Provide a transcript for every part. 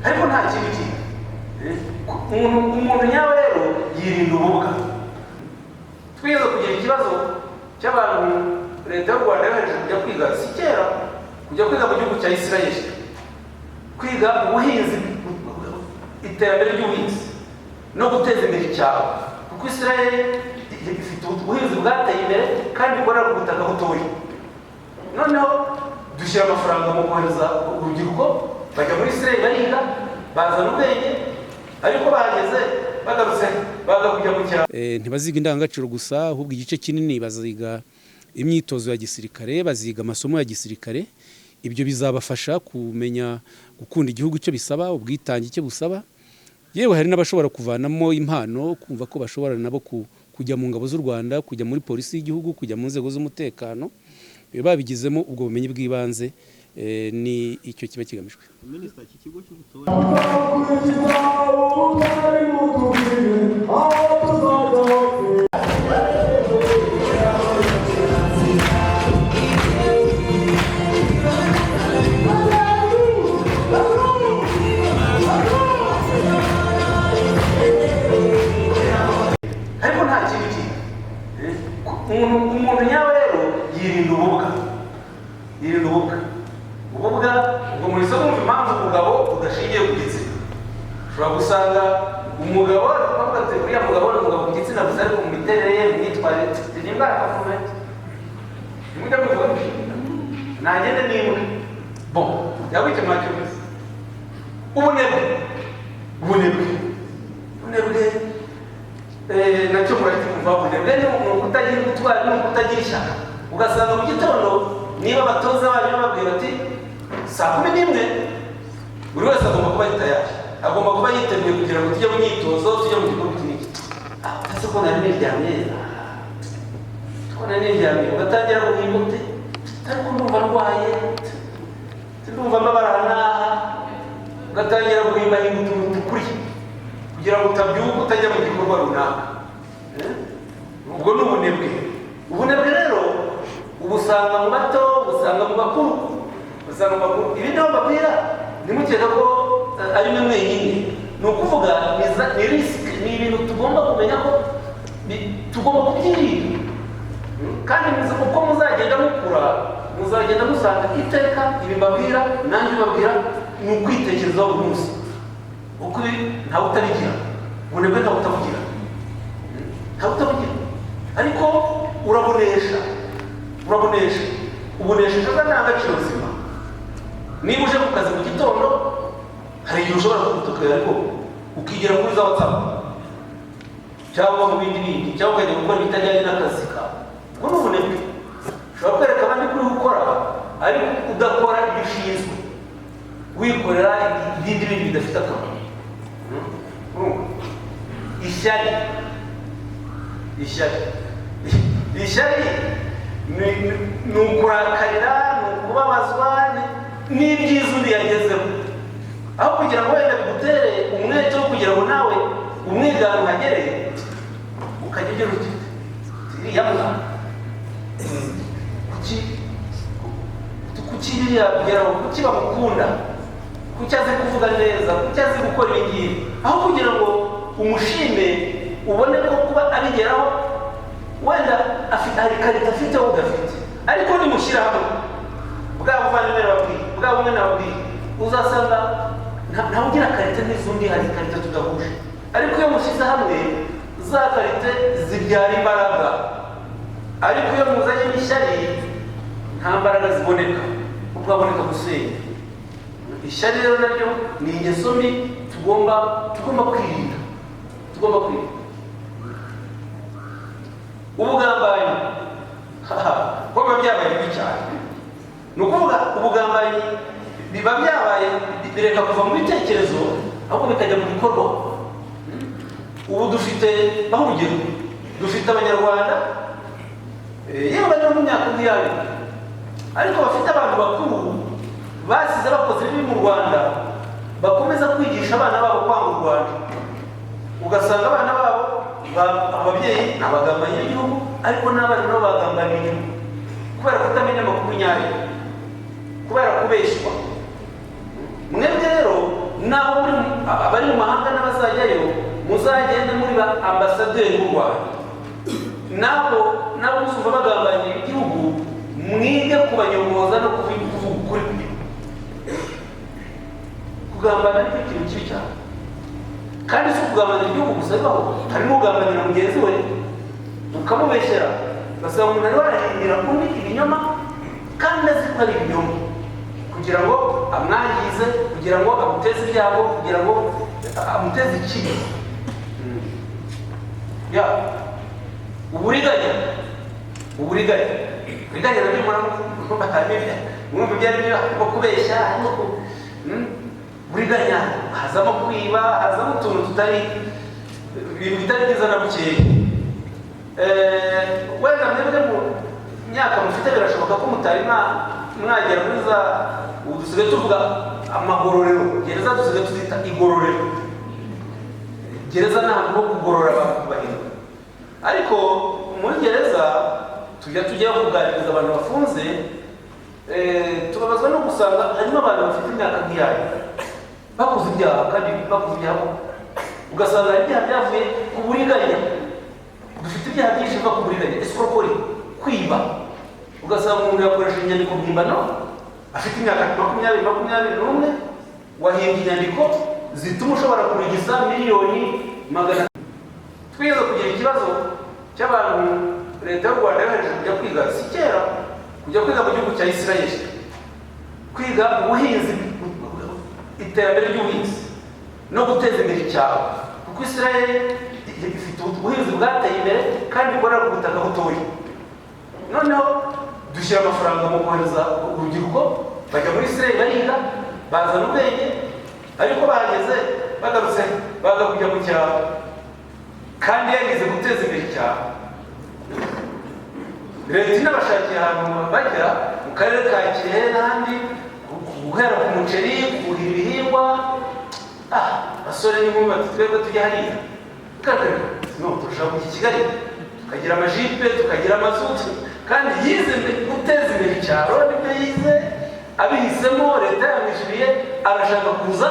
Ariko nta kindi kintu. Umuntu nyawe rero yirinda ububwa. Twigeze kugira ikibazo cy'abantu Leta y'u Rwanda yohereje kujya kwiga, si kera, kujya kwiga mu gihugu cya Isirayeli, kwiga ubuhinzi, iterambere ry'ubuhinzi no guteza imbere icyaro, kuko Isirayeli ifite ubuhinzi bwateye imbere kandi ikorera ku butaka butoya. Noneho dushyira amafaranga mu kohereza urubyiruko, bajya muri Isirayeli, bariga, bazana ubwenge, ariko bahageze, bagarutse, baga kujya mu cyaro. Ntibaziga indangagaciro gusa, ahubwo igice kinini baziga imyitozo ya gisirikare, baziga amasomo ya gisirikare. Ibyo bizabafasha kumenya gukunda igihugu icyo bisaba, ubwitange icyo busaba. Yewe, hari n'abashobora kuvanamo impano, kumva ko bashobora nabo kujya mu ngabo z'u Rwanda, kujya muri polisi y'igihugu, kujya mu nzego z'umutekano, babigizemo ubwo bumenyi bw'ibanze. Ni icyo kiba kigamijwe. Minisita, iki kigo cy'ubutore Tuzakurikiza ubutwari butubwiye aho tuzajya hose. Ariko nta kindi kintu. Umuntu nyawe rero yirinda ububwa, yirinda ububwa. Ububwa ubwo mu isoko, mwumva impamvu umugabo udashingiye ku gitsina. Ushobora gusanga umugabo bavuga ati: "Uriya mugabo ni umugabo ku gitsina gusa, ariko mu miterere ye, mu myitwarire ni imbwa." Akavumenti nimujya muvuga ntagende n'imbwa. Bon, yaba icyo mwacyumvise. Ubunebwe, ubunebwe, ubunebwe, nacyo muracyumva. Ubunebwe ni ukutagira ubutwari, ni ukutagira ishyaka. Ugasanga mu gitondo, niba abatoza banyu bababwira bati: "Saa 11 buri wese agomba kuba ari tayari, agomba kuba yiteguye kugira ngo tujye mu myitozo, tujye mu gikorwa iki n'iki." "Ah, ese ko nari niryamye, ko nari niryamye?" Ugatangira guhimba uti: "Ariko ndumva ndwaye, ndumva mbabara aha n'aha." Ugatangira guhimbahimba utuntu tukuriye kugira ngo utabyuka utajya mu gikorwa runaka. Ubwo ni ubunebwe. Ubunebwe rero ubusanga mu bato, ubusanga mu bakuru, ubusanga mu bakuru. Ibi niho mbabwira, ntimukeka ko ari mwe mwenyine. Ni ukuvuga ni risque, ni ibintu tugomba kumenya ko tugomba kubyirinda. Kandi uko muzagenda mukura, muzagenda musanga iteka ibi mbabwira, nanjye mbabwira, ni ukwitekerezaho buri munsi, kuko ibi ntawe utabigira. Ubunebwe ntawe utabugira, ntawe utabugira, ariko urabunesha, urabunesha, ubunesheje za ndangagaciro nzima. Niba uje ku kazi mu gitondo, hari igihe ushobora kugutuka, ariko ukigira kuri za WhatsApp cyangwa mu bindi bindi, cyangwa ukajya gukora ibitajyanye n'akazi kawe. Ubwo ni ubunebwe. Ushobora kwereka abandi ko uri gukora, ariko udakora ibyo ushinzwe, wikorera ibindi bintu bidafite akamaro. Urumva? Ishyari, ishyari, ishyari ni ukurakarira, ni ukubabazwa n'ibyiza undi yagezeho. Aho kugira ngo wenda bigutere umwete wo kugira ngo nawe umwigano uhagere, ukajya ugira uti: "Iriya mbwa, kuki biriya bigeraho? Kuki bamukunda? Kuki azi kuvuga neza? Kuki azi gukora ibi ngibi?" Aho kugira ngo umushime, ubone ko kuba abigeraho wenda afite, hari qualité afite wowe udafite. Ariko nimushyira hamwe, bwa buvandimwe nababwiye, bwa bumwe nababwiye, uzasanga ntawe ugira qualité n'iz'undi, hari qualité tudahuje. Ariko iyo mushyize hamwe, za qualité zibyara imbaraga. Ariko iyo muzanye n'ishyari, nta mbaraga ziboneka, kuko haboneka gusenya. Ishyari rero naryo ni ingeso mbi tugomba kwirinda, tugomba kwirinda. Ubugambanyi ko biba byabaye bibi cyane. Ni ukuvuga ubugambanyi biba byabaye, bireka kuva mu bitekerezo, ahubwo bikajya mu bikorwa. Ubu dufite, aho urugero, dufite Abanyarwanda, yewe bari no mu myaka nk'iyayo, ariko bafite abantu bakuru basize bakoze ibibi mu Rwanda, bakomeza kwigisha abana babo kwanga u Rwanda. Ugasanga abana babo, ababyeyi ni abagambanyi b'igihugu, ariko n'abana nabo bagambaniye igihugu kubera kutamenya amakuru nyayo, kubera kubeshywa. Mwebwe rero naho Ambasaderi w'u Rwanda nabo nabo uzumva bagambaniye igihugu, mwige kubanyomoza no kuvuga ukuri ku gihugu. Kugambana ni ikintu kibi cyane, kandi si ukugambanira igihugu gusa bibaho, hari n'ugambanira mugenzi we, ukamubeshyera, ugasanga umuntu ariwe arahindira undi ibinyoma kandi azi ko ari ibinyoma, kugira ngo amwangize, kugira ngo amuteze ibyago, kugira ngo amuteze ikibi. Ya uburiganya, uburiganya, uburiganya nabyo mwumva ibyo ari byo. Harimo kubeshya, harimo buriganya, hazamo kwiba, hazamo utuntu tutari, ibintu bitari byiza na bukeya. Wenda mwebwe mu myaka mufite birashoboka ko mutari mwagera muri za, ubu dusigaye tuvuga amagororero, gereza dusigaye tuzita igororero. Gereza ni ahantu ho kugorora abantu, kubahindura. Ariko muri gereza tujya tujyayo kuganiriza abantu bafunze, tubabazwa no gusanga harimo abantu bafite imyaka nk'iyayo bakoze ibyaha, kandi bakoze ibyaha koko. Ugasanga hari ibyaha byavuye ku buriganya. Dufite ibyaha byinshi biva ku buriganya, escroquerie, kwiba. Ugasanga umuntu yakoresha inyandiko mpimbano afite imyaka 20, 21, wahimbye inyandiko zituma ushobora kurigisa miliyoni 100. Twigeze kugira ikibazo cy'abantu Leta y'u Rwanda yohereje kujya kwiga, si kera, kujya kwiga mu gihugu cya Israel, kwiga ubuhinzi, iterambere ry'ubuhinzi no guteza imbere icyaro, kuko Israel ifite ubuhinzi bwateye imbere kandi ikorera ku butaka butoya. Noneho dushyira amafaranga mu kohereza urubyiruko, bajya muri Israel bariga, bazana ubwenge, ariko bahageze bagarutse baza kujya mu cyaro, kandi yarize guteza imbere icyaro. Leta inabashakiye ahantu bajya mu karere ka Kirehe n'ahandi, guhera ku muceri, kuhira ibihingwa. Basore n'inkumi bati: "Twebwe tujya hariya kakareka no turashaka kujya i Kigali, tukagira amajipe, tukagira amazu." Kandi yize guteza imbere icyaro, nibyo yize, abihisemo, leta yamwishyuriye, arashaka kuza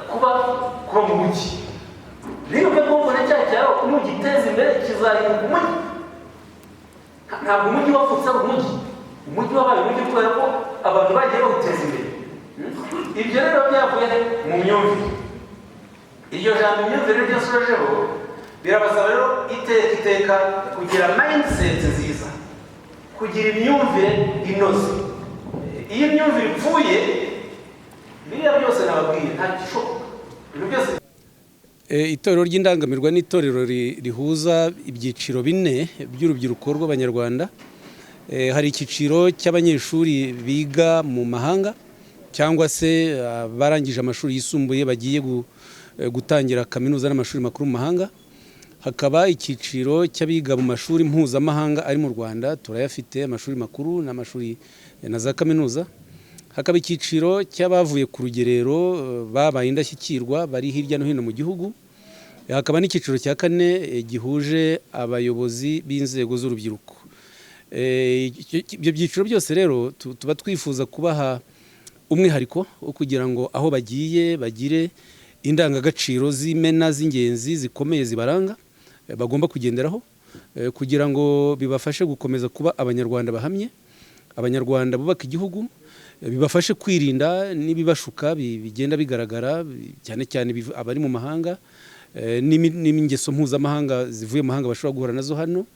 kuba mu mujyi. Niba mbona cya cyaro nugiteza imbere kizahinduka umujyi. Ntabwo umujyi wavutse ari umujyi, umujyi wabaye umujyi kubera ko abantu bagiye bawuteza imbere. Ibyo rero byavuye mu myumvire. Iryo jambo imyumvire ryasojeho, birabasaba rero iteka iteka kugira mindset nziza, kugira imyumvire inoze. Iyo imyumvire ipfuye, biriya byose nababwiye nta gishoboka, ibintu byose. Itorero ry'Indangamirwa ni itorero rihuza ibyiciro bine by'urubyiruko rw'Abanyarwanda. Hari icyiciro cy'abanyeshuri biga mu mahanga cyangwa se barangije amashuri yisumbuye bagiye gutangira kaminuza n'amashuri makuru mu mahanga. Hakaba icyiciro cy'abiga mu mashuri mpuzamahanga ari mu Rwanda, turayafite, amashuri makuru n'amashuri na za kaminuza. Hakaba icyiciro cy'abavuye ku rugerero, babaye indashyikirwa, bari hirya no hino mu gihugu. Hakaba n'icyiciro cya kane gihuje abayobozi b'inzego z'urubyiruko. Ibyo byiciro byose rero tuba twifuza kubaha umwihariko wo kugira ngo aho bagiye bagire indangagaciro z'imena, z'ingenzi, zikomeye, zibaranga, bagomba kugenderaho, kugira ngo bibafashe gukomeza kuba Abanyarwanda bahamye, Abanyarwanda bubaka igihugu, bibafashe kwirinda n'ibibashuka bigenda bigaragara, cyane cyane abari mu mahanga, n'ingeso mpuzamahanga zivuye mu mahanga bashobora guhura nazo hano.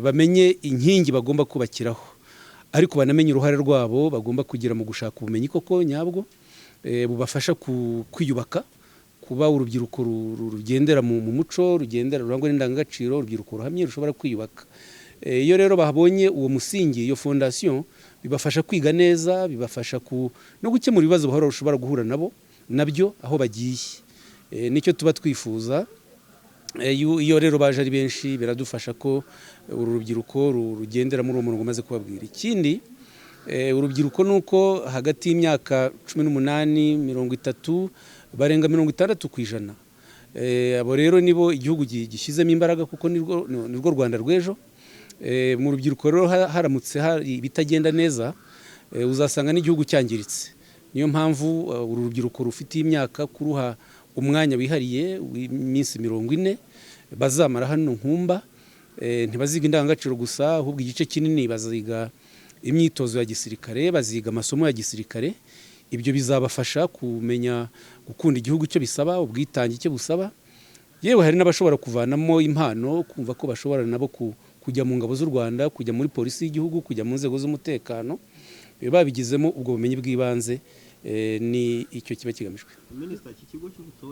Bamenye inkingi bagomba kubakiraho, ariko banamenye uruhare rwabo bagomba kugira mu gushaka ubumenyi koko nyabwo, bubafasha kwiyubaka, kuba urubyiruko rugendera mu muco, rugendera, rurangwa n'indangagaciro, urubyiruko ruhamye rushobora kwiyubaka. Iyo rero babonye uwo musingi, iyo fondation, bibafasha kwiga neza, bibafasha no gukemura ibibazo bahora bashobora guhura nabo nabyo aho bagiye. Nicyo tuba twifuza. Iyo rero baje ari benshi, biradufasha ko uru rubyiruko rugendera muri uwo murongo umaze kubabwira. Ikindi, urubyiruko ni uko hagati y'imyaka 18 30 barenga 60%. Abo rero nibo igihugu gishyizemo imbaraga, kuko nirwo Rwanda rw'ejo. Mu rubyiruko rero haramutse hari ibitagenda neza, uzasanga n'igihugu cyangiritse. Niyo mpamvu uru rubyiruko rufite imyaka kuruha umwanya wihariye w'iminsi 40. bazamara hano Nkumba. Ntibaziga indangagaciro gusa, ahubwo igice kinini baziga imyitozo ya gisirikare, baziga amasomo ya gisirikare. Ibyo bizabafasha kumenya gukunda igihugu icyo bisaba, ubwitange icyo busaba. Yewe, hari n'abashobora kuvanamo impano, kumva ko bashobora nabo kujya mu ngabo z'u Rwanda, kujya muri polisi y'igihugu, kujya mu nzego z'umutekano, babigizemo ubwo bumenyi bw'ibanze. Ni icyo kiba kigamijwe. Minisita, iki kigo cy'ubutore